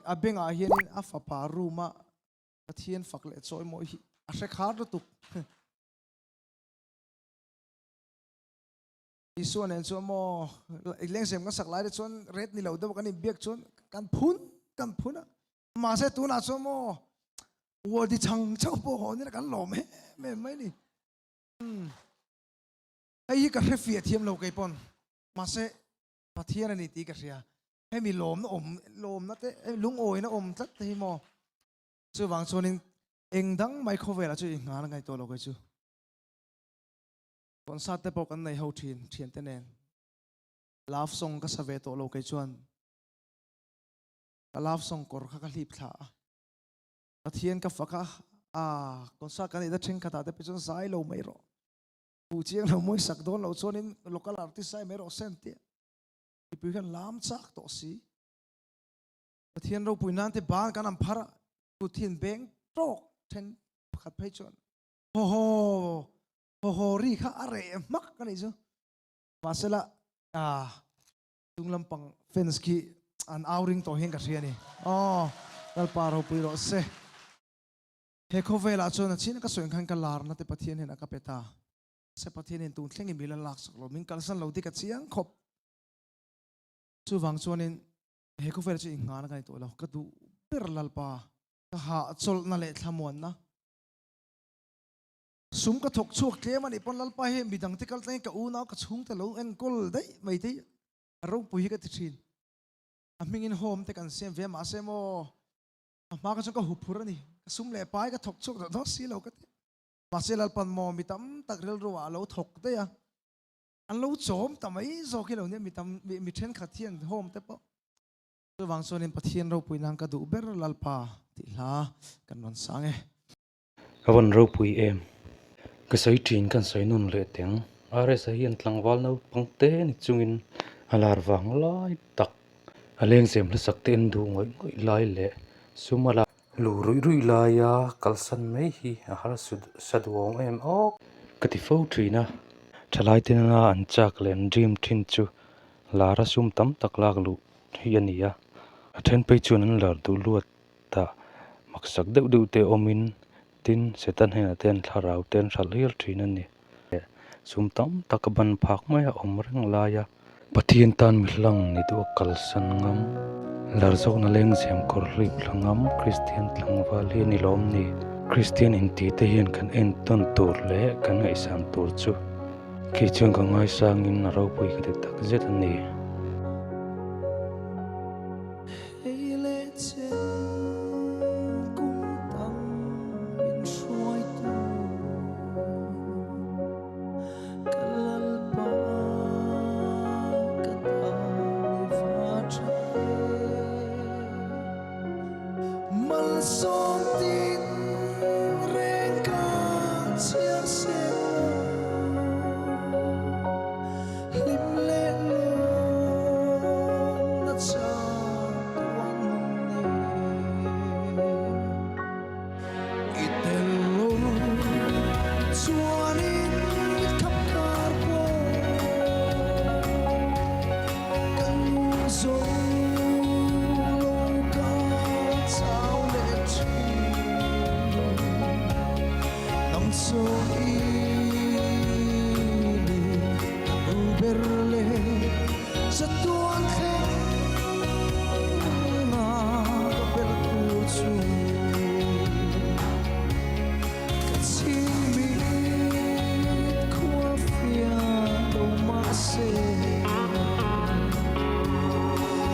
A bengah hianin a fapa room-a Pathian fak leh chawimawi hi a hre khar lutuk. Isua nen chuan maw lengzem kan sak lai te chuan ret ni lo deuh kan inbiak chuan kan phun kan phun a. Mahse tunah chuan maw wadi chang chauh pawh haw nila kan lawm em em mai ni. Hei hi ka hre fiah thiam lo kei pawn. Mahse Pathian a ni tih ka hria. Hemi lawmna awm lawmna te lungawina awm tlat te hi maw chuvang chuanin eng dang mai khawvelah chu inghal a ngaihtuah lo kei chu. Concert te pawh kan nei ho thin thiante nen. Love song ka sa ve tawh lo kei chuan ka love song kawr kha ka hlip thla a. Pathian ka fak a, ah concert kan neih na thenkhatah te pawh chuan zai lo mai rawh. Pu chiang lo mawi sak dawn lo chuanin local artist zai mai rawh se an ti a. Mipui khan lam chak tawh si. Pathian ropui nan te ban kan an phar a, kut hi an beng tawk then pakhat phei chuan haw haw haw haw ri kha a reh hmak a nih chu. Mahsela ah chung lampang fans khi an au ring tawh hian ka hria a ni. Aw Lalpa ropui rawh se. He khawvelah chuan a chin a ka sawi ang khan ka larna te Pathian hian a ka pe ta. Se Pathian hian tun thlengin min la laksak lo, min kalsan lo dik a chiang khawp. Chuvang chuanin he khawvelah chuan inghahna ka nei tawh lo, ka duh ber Lalpa, ka hahchawlhna leh thlamuanna. Sum ka thawk chhuak tlem a nih pawn Lalpa hi midang te kal tlangin ka unau ka chhungte lo enkawl daih mai te hi a ropui hi ka ti thin. A hmingin home te kan siam ve mahse maw a hma kha chuan ka huphur a ni, ka sum leh pai ka thawk chhuak dawn si lo ka ti. Mahse Lalpan maw mi tam tak rilru ah a lo thawk daih a, an lo chawm ta mai zawk hi lo nia mi tam mi thenkhat hian home te pawh. Chuvang chuanin Pathian ropui nan ka duh ber Lalpa tih hla kan rawn sang e. Ka vawn ropui em? Ka sawi thin kan sawi nun leh teng. RS-a hian tlangval naupang te ni chungin a lar vang lai tak a lengzem hlasak te en duh ngawih ngawih lai leh sum a la Lu ruih ruih laia kalsan mai hi a harsa duhawm em awk. Ka ti fo thin a, thalai te nana an chak leh an dream thin chu lar a sum tam tak lak luh hi a ni a, a then phei chuan an lar duh luat tah maksak deuh deuh te awmin tin Satan hnenah te an thlarau te an hralh hial thin a ni. Sum tam tak a ban phak mai a awm reng lai a. Pathian tan mi hlang ni duh a kalsan ngam, lar zawkna lengzem kawr hlip thla ngam Kristian tlangval hi a ni lawm ni? Kristian intih te hian kan entawn tur leh kan ngaihsan tur chu khi chuan ka ngaisangin a ropui ka ti tak zet a ni. Hei leh chen kum tam min hruaitu ka Lalpa ka tan i va tha em. Malsawm tin reng ka chhiar sel lo. Hlim leh lawmna chang tuan ni. I tel lo chuanin khap kar pawh kan zo lo ka chau leh thin. Nang chu i ni ka nu ber leh chatuan thleng a ka belh tur chu ka chhingmit khua fiah lo mahse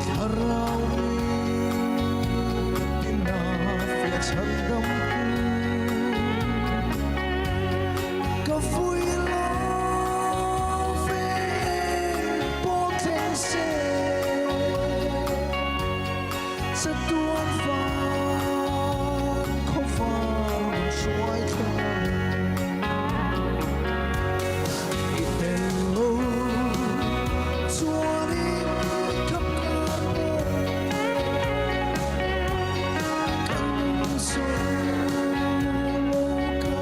thlarau mitin a fiah chhandam tu ka vui lo ve eng pawh thleng se chatuan van khawvar min hruai thleng ang. I tel lo chuanin khap kar pawh kan sawi lo ka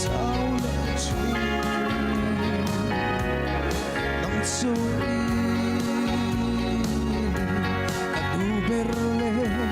chau leh thin. Nang chu i ni ka duh ber leh.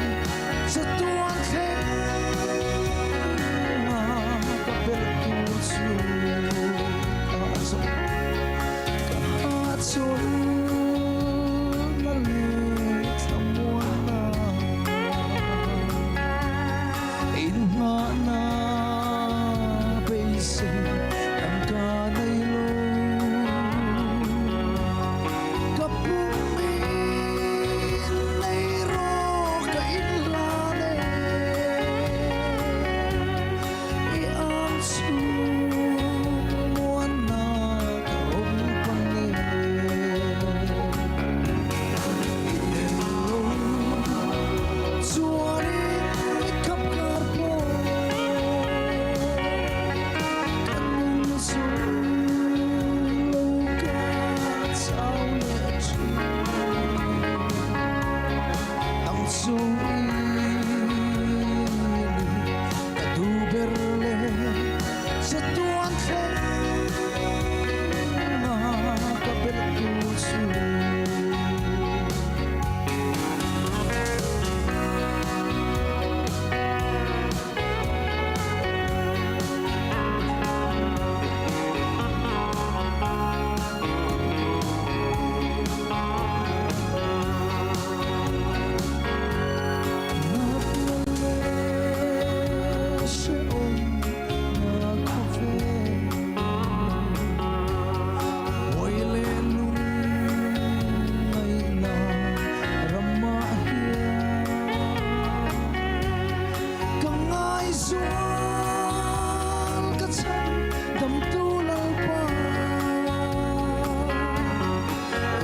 chu i ni, ka duh ber leh chatuan thlenga ka belh tur chu. Ka ngaihzual ka chhan damtu Lalpa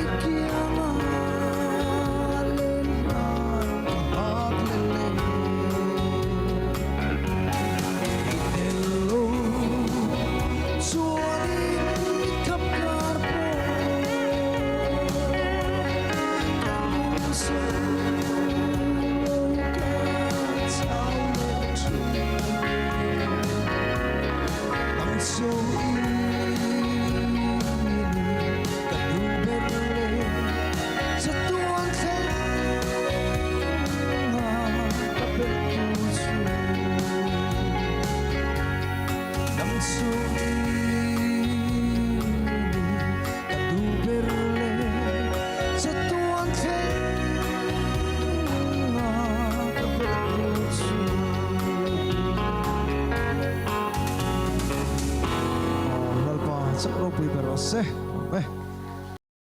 i kianga len hlan ka nghak leh leh. I tel lo chuanin mit khap kar pawh ka nung zo lo ka chau leh thin. Nang chu i ni ka duh ber leh chatuan thlenga ka belh tur chu. Nang chu i ni ka duh ber leh chatuan thlenga ka belh tur chu. Aw Lalpa chak ropui ber rawh se. Amen.